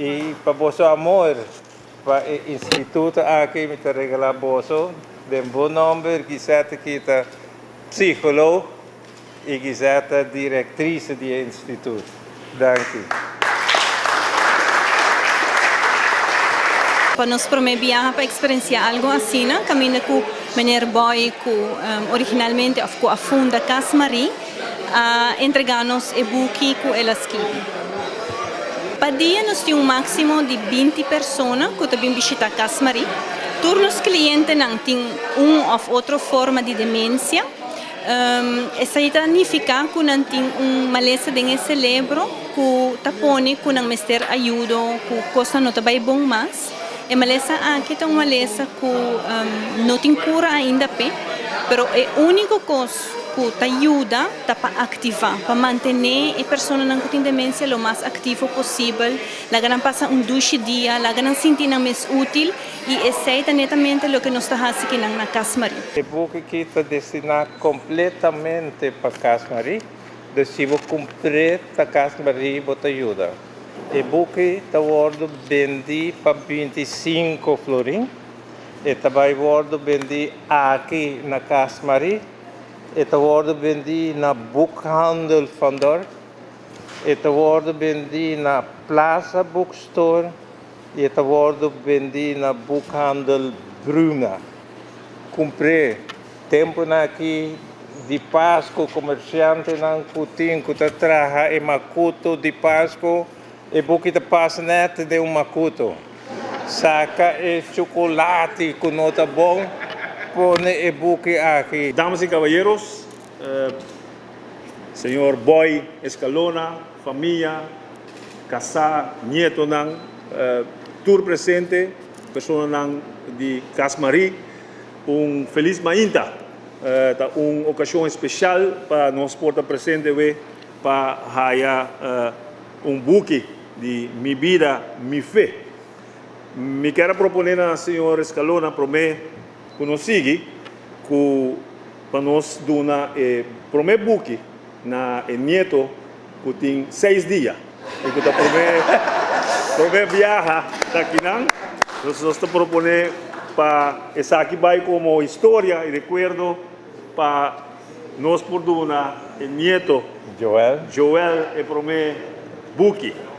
I pa boso amor pa e instituto aki mi ta regala boso den bo nomber Gisette ki ta psicoloog i Gisette ta directrice di e instituto. Danki. Pa nos prome biaha pa experencia algo asina caminda cu meneer Boy cu originalmente of cu a funda Cas Marie a entrega nos e buki ku el a skibi. Pa dia nos tin un máksimo di 20 persona ku ta bin bishitá Kas Marie. Tur nos klientenan tin un òf otro forma di demensia. Esei ta nifiká ku nan tin un malesa den e selebro ku ta pone ku nan mester ayudo, ku kosnan no ta bai bon mas. E malesa aki ta un malesa ku no tin kura ainda p'e, pero e úniko kos ku ta yuda ta pa aktivá, pa mantené e personanan ku tin demensia lo mas aktivo posibel, laga nan pasa un dushi dia, laga nan sinti nan mes útil i esei ta netamente loke nos ta hasi kinan na Cas Marie. E buki aki ta destiná kompletamente pa Cas Marie, dus si bo kumpr'é ta Cas Marie bo ta yuda. E buki ta wòrdu bendí pa 25 florin. E ta bai wòrdu bendí aki na Cas Marie. E ta wòrdu bendí na Boekhandel Van Dorp. E ta wòrdu bendí na Plaza Bookstore i e ta wòrdu bendí na Boekhandel Bruna. Kumpr'é tempunan aki di Pasku, komersiantenan ku tin ku ta traha e makutu di Pasku, E buki ta pasa net den un makuto. Saka e chukulati ku no ta bon, pone e buki aki. Damas y caballeros, señor Boy Escalona, famia, casá, nietonan, tur presente, personanan di Cas Marie, un feliz mainta. Ta un ocasion especial pa nos por ta presente awe pa haya Un buki di Mi bida, mi fe. Mi kier a proponé na señor Escalona promé ku nos sigui ku pa nos duna e promé buki na e nieto ku tin seis dia i ku ta promé promé biaha ta akinan. Nos nos ta proponé pa esaki bai komo historia i rekuerdo pa nos por duna e nieto Joel. Joel e promé buki.